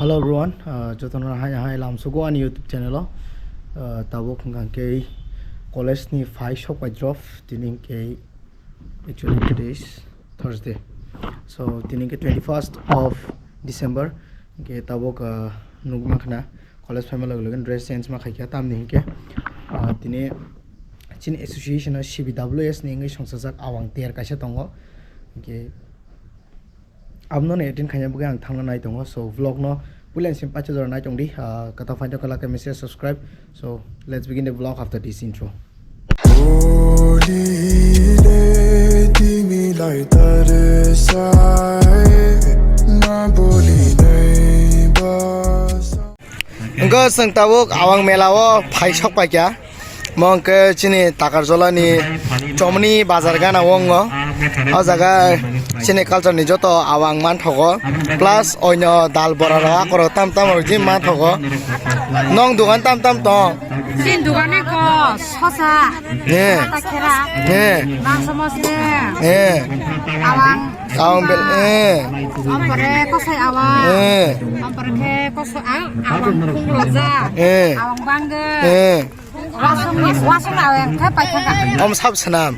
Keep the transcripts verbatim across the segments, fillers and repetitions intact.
Hello everyone, uh, jotono hai hai lamsugo ani YouTube channel o. Uh, tabuk hwnkha khe college ni phai sok pai drop, tini hwnkhe actually today is Thursday. So tini hwnkhe twenty-first of December, hwnkhe tabuk, uh, nukma khna college phaima loge loge dress change ma khaikha, tamni hwnkhe, uh, tini chini association o C B W S ni wngwi songchajak awang ter kaisa tongo, hwnkhe Abno no attend khaina bagwi ang thangna nai tongo. So vlog no puila sim pacha jora nai tong di. Ah, kata phaito kala kami share, subscribe. So let's begin the vlog after this intro. Hwnkhe chwng tabuk awang mela o phai sok paikha. Mo hwnkhe chini Takarjolani chomoni bazar gana o wngo. O jaga chini culture ni joto awang manthogo. Plus oino dal bora rok akorok tam tam rok jin manthogo. Nong dogan tam tam tong? Chini dogane ko sosa. Ne. Ata khera. Ne. Mangso mosle. Ne. Awang. Awang bel, eh. Ampore kosai awang. Eh. Ampore khe kosai ang, awang khungloja. Eh. Awang bangde. Eh. Wasung, wasung awang khe paithaka. Om sab sanam.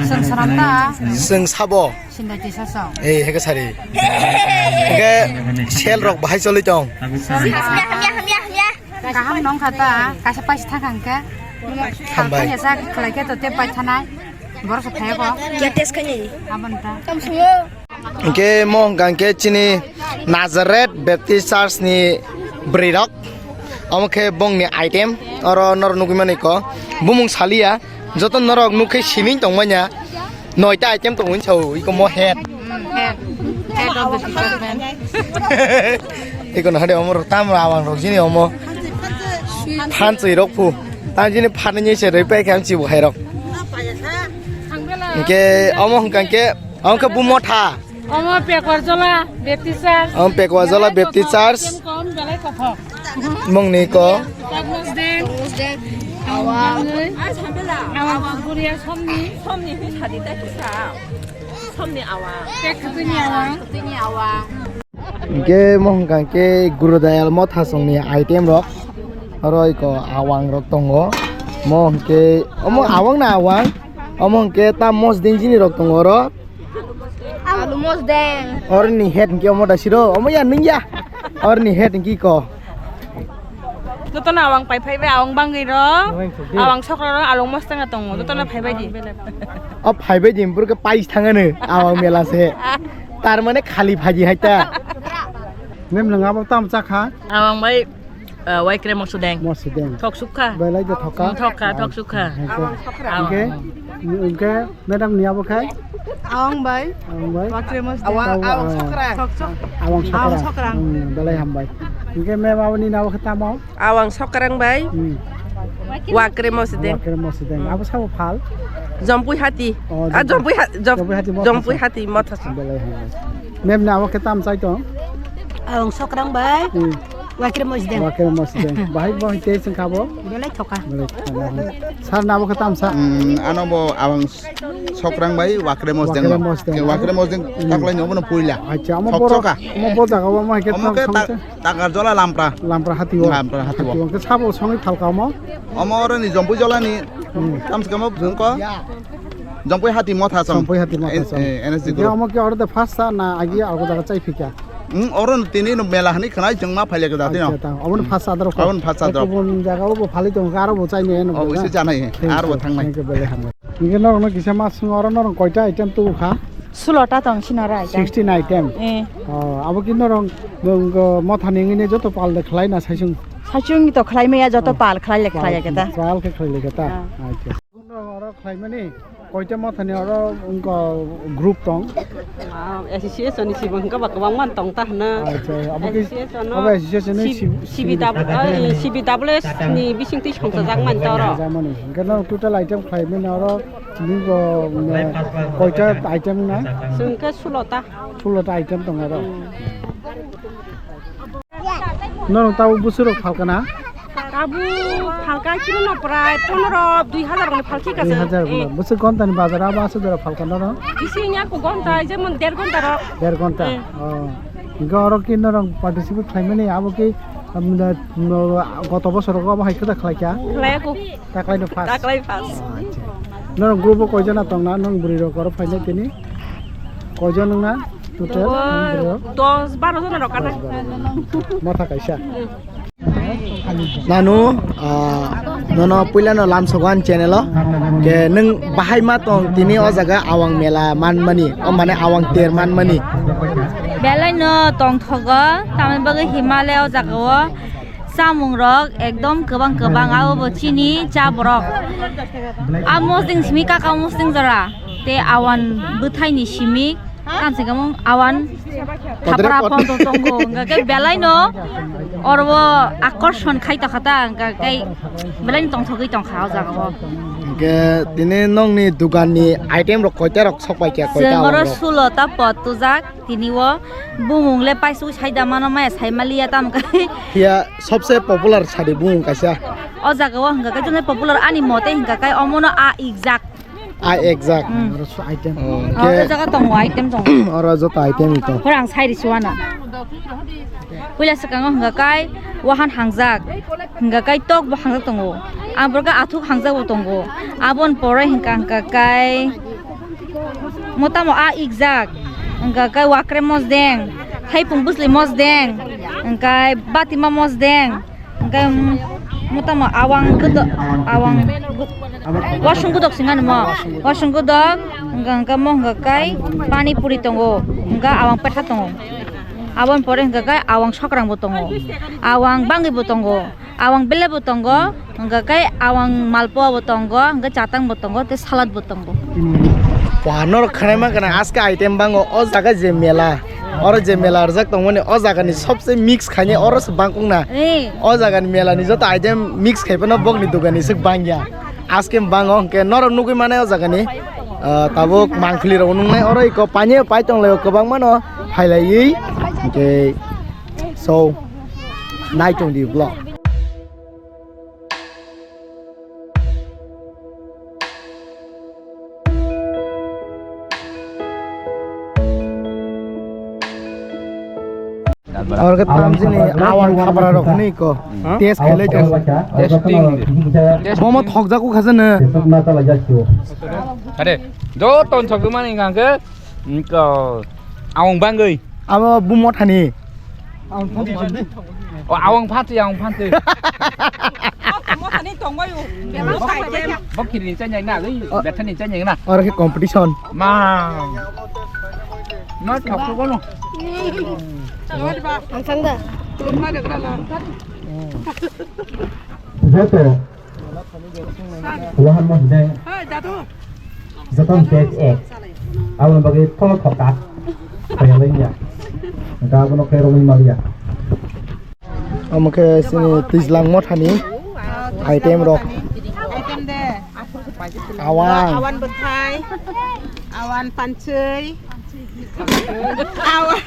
Sung sanam ta. Sung sabo. Sindai tisa so. Eh, heke sari. Heke sel rok bahai choli tong. Kaham nong kha ta, kaisa paisa thang kha hwnkhe. Hambai. Thang ya sa khlai khe to te pai thanai. Borok se phai ko. Ya test khaini. Abon ta. Hwnkhe mo hwnkha hwnkhe chini Nazareth Baptist Church ni bwrwi rok. Omo khe bongni item. Oro nor nugwi mani ko. Bumung saliya. Joto norok nukhe sining tongmanya. Noita item tongo hinsa o, iko mo head. Mm, head. Head of the department. Iko no hade omo rok tam rawang rok jini omo. Phan chwi rok phu. Tam jini phan ni se roi pai kham chibu hai rok. Hwnkhe omo hwnkha hwnkhe, omo khe bu motha. Omo Pekwarjola Baptist Church. Omo Pekwarjola Baptist Church. Kom belai kothok. Mungni ko. Pagmos deng. Awang. Awang. Awang. Guria somni. Somni hi sadi ta kisa. Somni awang. Pek khutuni awang. Khutuni awang. Hwnkhe mo hwnkha hwnkhe Guru Dayal Mothasongni item rok. Oro iko awang rok tongo. Mo hwnkhe omo awang na awang. Omo hwnkhe ta mosdeng jini rok tongo oro. Alu mosdeng. Orni head hwnkhe omo da siro. Omo ya nung ya. Orni head hwnkhe iko. Jotono awang pai phai bai, awang bangwi ro. Awang sokra ro, along mosdeng tongo. Jotono phai bai di. O phai bai di, burke pais thangano. Awang mela se. Tar mane khali phaji hai ta. Mem nang abo tam cha kha. Awang bai, uh, wai kre mosdeng. Mosdeng. Thok sukha. Belai de thoka. Thok kha, thok sukha. Hwnkhe, hwnkhe, hwnkhe, madam ni abo khai? Awang bai. Awang bai. Wakre mosdeng. Awang, awang sokra. Thok sok. Awang sokra. Awang sokra. Hmm, belai hambai. Hwnkhe mem abo ni abo khe tamo? Awang sokrang bai. Hmm. Wakre mosdeng. Wakre mosdeng. Abo sabo phal? Jompui hati. Oh, ah, jompui ha-, jom-, jompui hati motha. Jompui hati motha. Belai hambai. Mem ni abo khe tam chai tong? Awang sokrang bai. Hmm. Wakre mosdeng. Wakre mosdeng. Bahai bo hite sing khabo? Belai thoka. Belai thoka. Sir na abo khe tam sa? Hmm, ano bo awang sokrang bai wakre mosdeng. Wakre mosdeng. Ke wakre mosdeng taklai ni obo no puila. Acha, omo thok borok, choka. Omo bo jaga o omo hai khe omo thok ke thok ta-, se? Takarjola Lampra. Lampra hati o. Lampra hati o. Hati o. Ke sabo songwi phalka omo? Omo oro ni Jompui Jola ni. Hmm. Tam se kamo bwswng ko. Jompui hati motha song. Jompui hati motha song. Eh, eh, N S D group. Omo ke oro de first sa na agi algo jaga chai phika? Hmm, oro no tini no mela hani khwnai chwng ma phailek da tino. Acha, ta. Omo no first sa daro ko. Omo no first sa daro. Kubun jaga o bo phalai tong, aro bo chai ne no. Obo ise chanai. Thank you. Aro bo thangnai. Thank you, belai hambai. Hingke norokno kisa ma swng oro norok koita item tubu kha? Sulo ta tong sino ra item. Sixteen item? Eh. Oh, abo ki norok, norok mothani wngwi joto pal de khlai na saichung? Saichung to khlai maya joto pal khlai le khlai ya keta. Pal khe khlai le keta. Ah. Acha. Oro khlai mani koita mothani oro wngko group tong? Ah, association ni sibong kaba kwbang man tong ta hwna. Acha, abo ki, association no abo association ni C-, sib-, C B W, sibida-, ah, C B W S ni bising twi songchajak man ta oro. Songchajak mani. Hingke no total item khlai mani oro Nini bo, mm, koita item na? Chwng khe sulo ta. Sulo ta item tongo aro. Hmm. Norok tabuk bwswk rok phalka na? Tabuk phalka chini no prai pondro, dui hazar ni phalki ka. Dui hazar chwng. Eh. Bwswk ghonta ni bazar abo aswk jora phalka norok? Bisi wngya ko ghonta, jemon der ghonta rok. Der ghonta? Eh. Oh. Hingke oro ke norok participate khlaimani abo ke, um, da, no, goto bosoro obo hai khe da khlaikha? Khlaiya ko. Taklaino first? Taklai first. Oh, acha. Norok group o koijona tongna, nong bwrwi rok oro phainai tini? Koijon wngna total? Tongo nong bwrwi rok? Dos baro jona rok kana. Dos baro jona. Motha kaisa. Hmm. Nanu, ah, nono puilano lamsogo ani channel o. Ke nwng bahai ma tong tini o jaga Awang mela manmani, o mane Awang ter manmani? Belai no tongthogo, tamni bagwi himale o jaga o chamung rok ekdom kwbang kwbang, abo bo chini cha borok. A mosdeng simi kaka mosdeng jora, te Awang bwthai ni simi. Tamsai kamo awan kodrek thapra pod- pondo tongo, hingka khe belai no oro o akorson khai tongkha ta, hingka khe belai no tongthogwi tongkha o jaga o. Hingke tini nongni dogan ni item rok koita rok sok pai kha, koita Chwng oro awan rok? Sulo ta pod tujak tini o bumung le paisugwi sai da mano maya sai maliya tamo khe. Phiya sobse popular sadi bumung kaisa. O jaga o hingka khe joto popular ani mote hingka khe omono a ikjak. A exact. Hmm. Oro su item. Oh, oro ke- jaga tongo, item tongo. Oro joto item ito. Hor ang sai risi wano. Puila swkango hingka kai wahan hangjak. Hingka kai tok bo hangjak tongo. Ang borok athuk hangjak bo tongo. Abon pore hingka hingka kai motamo a ikjak. Hingka kai wakre mosdeng. Thaipung bwsli mosdeng. Hingka kai batima mosdeng. Hingke, mm, motamo awang godok, awang wasung godok singano mo. Wasung godok, hingke, hingke mo hingke kai pani puri tongo, hingke awang petha tongo. Aboni pore hingke kai awang sokrangbo tongo, awang bangwibo tongo, awang belebo tongo, hingke kai awang malpuabo tongo, hingke chatangbo tongo, tei saladbo tongo. Wah, norok khwnai mankha na, aske item bango, o jaga je mela, oro je mela rwjak tongmani, o jagani sobse mix khainai oro se bangkuk na. Eh. O jagani melani joto item mix khai phano bokni dogani se bangya. Aske bango hwnkhe norok nugwi mano o jagani, ah, tabuk mangpili rok nungnai oro iko pani pai tonglaio kwbangma no phailaiwi. Hwnkhe so nai tongdi vlog. Oro khe tamjini awang khapra rok hwnwi ko. Hmm. Test khailai tongo. Testing. Bomo thokjago kha jani. Are, joto thokjak mani hwnkha khe, mm, ko, awang bangwi. Abo bumo thani. O, awang phanti, awang phanti. Bo khiri ni chanya na, oi, bethani chanya na. Oro khe competition. Ma. Ma thok thok no. Ang sang da. Joto. Wahan mo deng. Joto cake ek. Aboni bagwi thono thoka. Kaya lenya. Ga bono kaya romwi maliya. Omo khe chini twijlang mothani item rok. Item de. Awang. Awan bwthai. Awan pansui. Awan,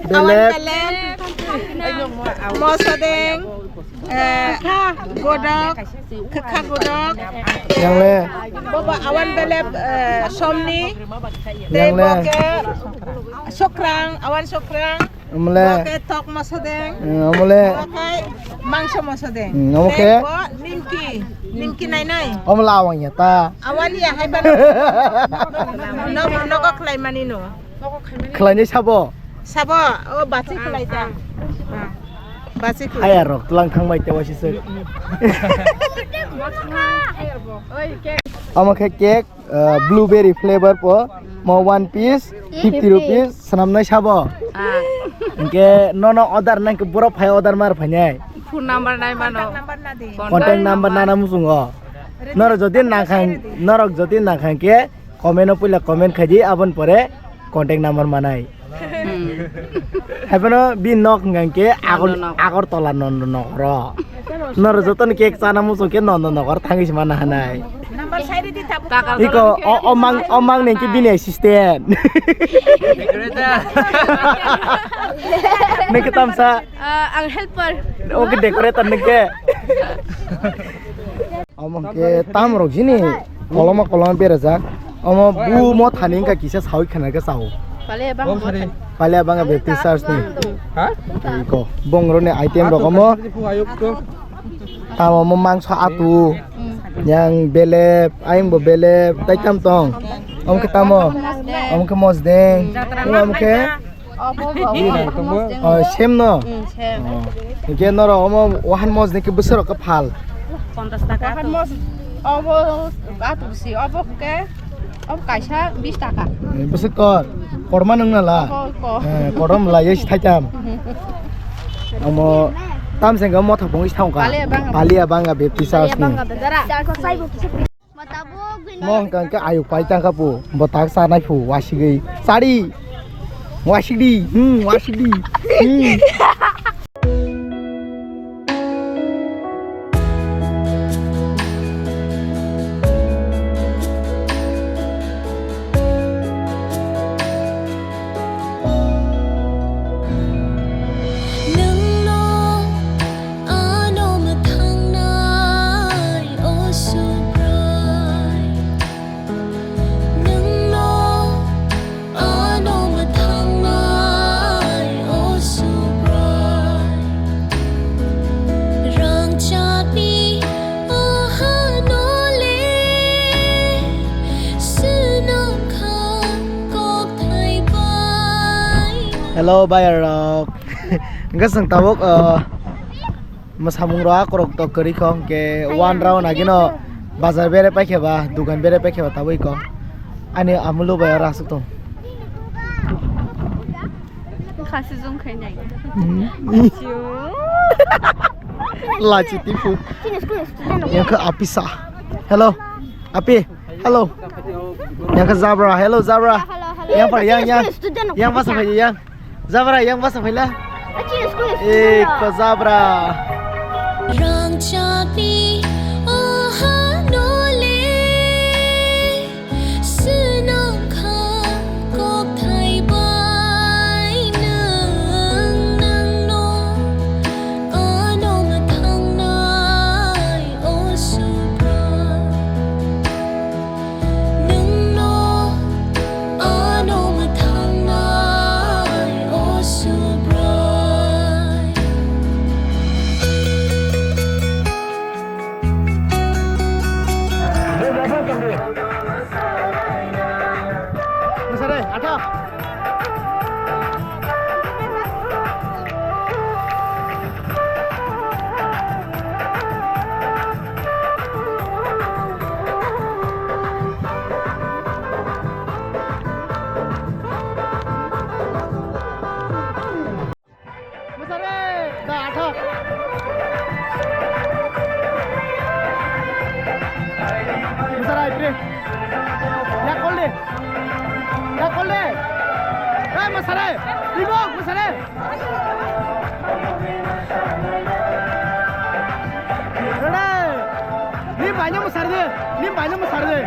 awan belep. Belep. Mosadeng. Eh, godok. Khakha godok. Yang le. Bobo awan belep, eh, somni. Yang le. Tei bo khe sokrang, awan sokrang. Omo le. Bo khe tok mosadeng. Hmm, omo le. Bo khe mangso mosadeng. Hmm, omo khe. Tei bo nimki, nimki nai nai. Omo le awang ya ta. Awan ya hai ba. Nogo, nogo khlai mani no. Khlainai sabo? Sabo, o bachwi khlai ta. Bachwi khlai. Hayar rok tlang thang bai te waisi se. Omo khe cake. Uh, blueberry flavor po, mo one piece fifty rupees, swnamnai sabo. Ah. Hwnkhe nono order nang khe borok phai order mar phainai. Phone number nai mano. Contact number nana muchungo. Norok jodi nangkha, norok jodi nangkha khe comment o puila comment khaidi, aboni pore contact number manai. Hmm. Haiphano bini nok hwnkha khe Agor-, Nondonogor. Agartala Nondonogoro. Norok jotono cake chana muchung khe Nondonogor thangwi se manna hanai. Number sai ridi tabuk. Iko o, o mang, o mang nengki bini assistant. Decorator. Nengki tamsa. Ah, ang helper. Oke, decorator nengke. Omo hwnkhe tamrok jini koloma koloma berajak. Omo bu mothani wngkha kisa sawi khna khe chao. Palia banga Baptist Church ni. Ha? Iko, bong roni item rok omo. Tamo mo mangso atu. Yang belep, ayang bo belep, tai tam tong. Om ke tamo. Om ke mosdeng. Om ke Oh, sem no? Hingke norok omo wahan mosdeng ke bwswk rok ke phal? Ponchash taka. Wahan mos, obo atu si, obo ke, obo kaisa bish taka. Bwswk kor, korma nung nala? Obo ko. Korma lai si thaitam. Omo tam sengke motha bung is thangka. Palia banga. Palia banga Baptist Church ni. Mo hwnkha khe ayuk pai tangkha pu, bo tak chanai pu, wasigwi. Chadi! Wasigdi, hmm, wasigdi, hmm. Nwngno Ano mwthangnai, o Subrai. Nwngno ano mwthangnai, o Subrai. Rangchakni o hano le swnamkha kokthai bai. Hello, bayarrok. Hwnkhe chwng tabuk, uh, mwsamung rok akorok tok kwrwi kho, hwnkhe one round agino bazar berai paikhe ba, dukan berai paikhe ba tabuk kho. Ani amulu bai oro aswk tong. Khasi jong khai nai. Hmm. Lachi tipu. Yang khe apisa. Hello. Api. Hello. Yang khe Zabra. Hello, Zabra. Hello, hello. Yang pa, yang, yang. Student. Yang pa sa phai, yang. Zabra, yang pa sa phai la. Achi, school student. Eh, ko Zabra. Rangchakni o hano le swnamkha kokthai bai nwng, nwngno ano mwthangnai, o Subrai. Nwngno ano mwthangnai, o Subrai. Mwsare, atha. Mwsare, da, athok. Mwsare, aipre. Yak kol de. Yak kol de. Hey, mwsare. Ibo, mwsare. Rade. Ni baino mwsare de. Ni baino mwsare de.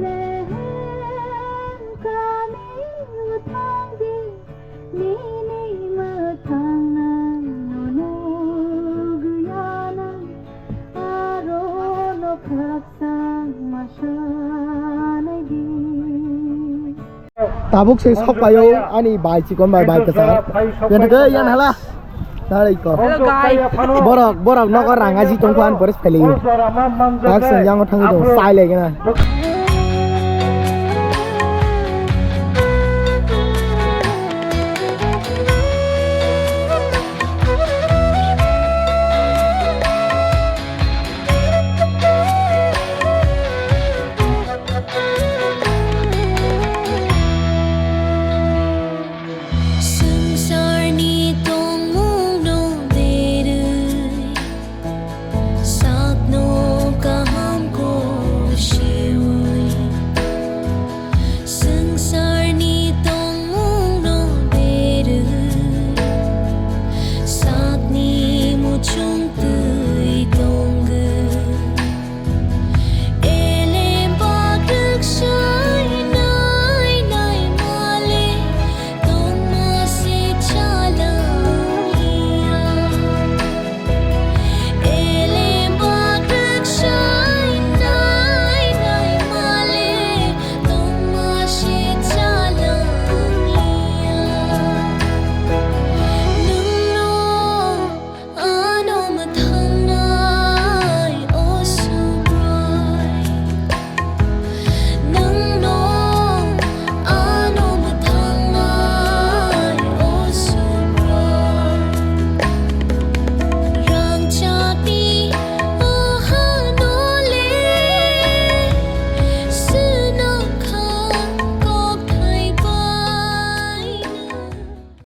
Bethlehem kami utang di, nini mwthangna nunu guyana, aro no khaksa masanai di. Tabuk se sok payo ani bai chikon bai bai kasa. Yan ke yan hala. Nari ko. Hello, guys. Borok, borok nogo ranga ji tongkho an pores pele. Tak sen yang thang do sai le gena.